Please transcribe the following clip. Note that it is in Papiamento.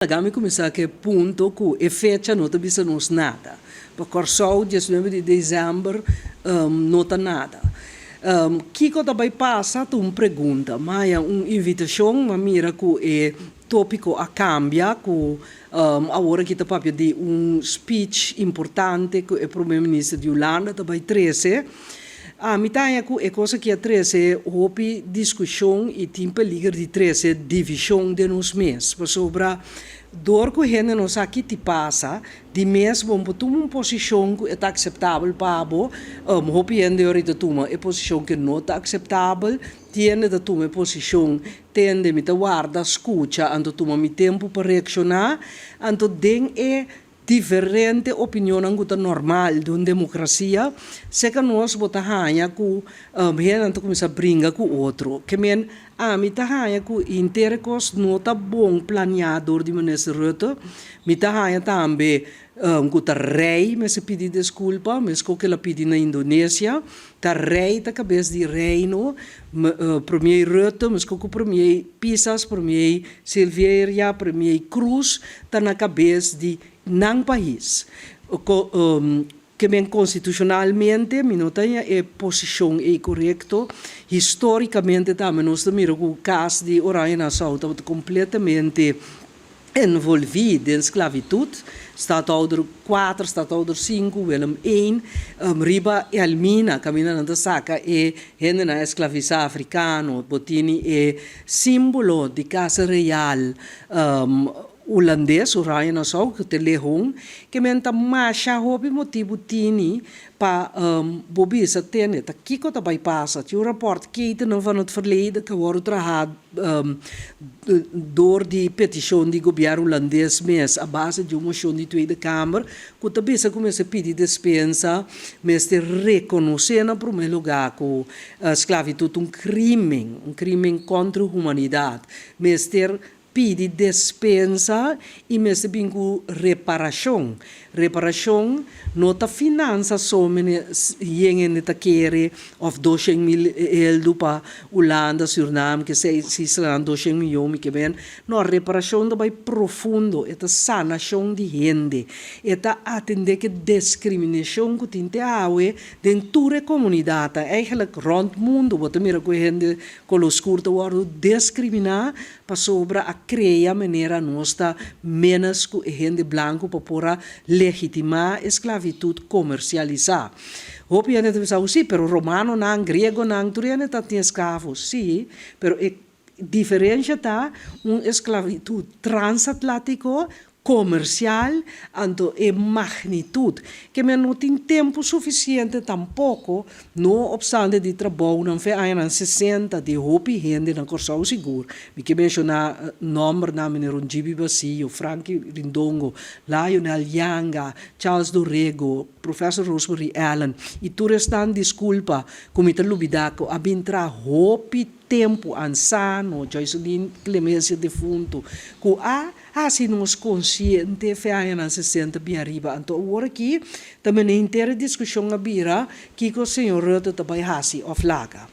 Laga mi kuminsá ku e punto ku e fecha no ta bisa nos nada. Pa Kòrsou diesnuebe di desèmber no ta nada. Kiko ta bai pasa ta un pregunta. Mi haña un invitashon, mi a mira ku e tópiko a kambia ku awor aki ta papia di un speech importante ku e prome minister di Hulanda ta bai trese. Ami ta haña ku e kos aki a trese hopi diskushon i tin peliger di trese divishon den nos mes, pasobra dor ku hende no sa ki ti pasa, di mes bo por tuma un posishon ku e ta akseptabel pa bo, hopi hende ora ta tuma e posishon ku no ta akseptabel, tin hende ta tuma e posishon tende mi ta warda, skucha, anto tuma mi tempu pa reakshoná, anto den e Diferente opinionnan ku ta normal den un demokrasia, seka nos bo ta haña ku hendenan ta kuminsá bringa ku otro. Ke men, ami ta haña ku henter e kos no ta bon planiá dor di Minister Rutte. Mi ta haña tambe ku ta Rei mester pidi deskulpa, meskos ku el a pidi na Indonesia. Ta Rei ta kabes di Reino, Premier Rutte, meskos ku Premier Pisas, Premier Silveria, Premier Cruz ta na kabes di nan pais. Ke men konstitushonalmente mi no ta haña e posishon ei korekto. Histórikamente tambe nos ta mira ku kas di Oranje Nassau tabata kompletamente envolví den sklavitut, stadhouder kuater, stadhouder sinku, Willem I, riba Elmina kaminda nan ta saka e hendenan esklavisá afrikano, bo tini e símbolo di Casa Real Hulandes, Oranje Nassau, ku ta e lehon, ke men ta masha hopi motibu tini pa bo bisa tene ta kiko ta bai pasa. Tin un rapòrt Ketenen van het Verleden ku a wòrdu trahá dor di petishon di gobièrnu hulandes mes a base di un moshon di Tweede Kamer ku ta bisa ku mester pidi despensa, mester rekonosé na promé lugá ku sklavitut ta un krimen, un krimen kontra humanidat, mester pidi despensa i mester bin ku reparashon. Reparashon no ta finansa so mene yen hende ta kere of doshen mil eldu pa Hulanda, Surinam, ke sei si islanan doshen miyon mi ke ben. No, reparashon ta bai profundo, e ta sanashon di hende, e ta atende ke deskriminashon ku tin te awe den tur e komunidatnan. Eigenlijk rònt mundu bo ta mira ku e hende kolo skur ta wòrdu deskriminá Pasobra a krea manera nos ta ménos ku e hende blanku pa por a legitimá e sklavitut komersialisá. Hopi hende ta bisa, Sí, pero romanonan, griegonan, tur hende ta tin esklavo. Sí, pero e diferensha ta un esklavitut transatlátiko komersial, anto e magnitud ke men no tin tempu sufisiente tampoko, no opstante di trabounan fe añanan sesenta di hopi hende na Kòrsou sigur. Mi ke menshoná nòmbernan manera un Gibi Basilio, Franky Rindongo, Lionel Yanga, Charles do Rego, Professor Rosemary Allen i tur esnan diskulpa ku mi ta lubidá ku a bin traha hopi tempu ansano, Joyceline Clemencia defuntu, ku a Hasi nos konsiente fe añanan sesenta bin ariba. Anto awor aki ta mene henter e diskushon a bira kiko señor Rutte ta bai hasi òf laga.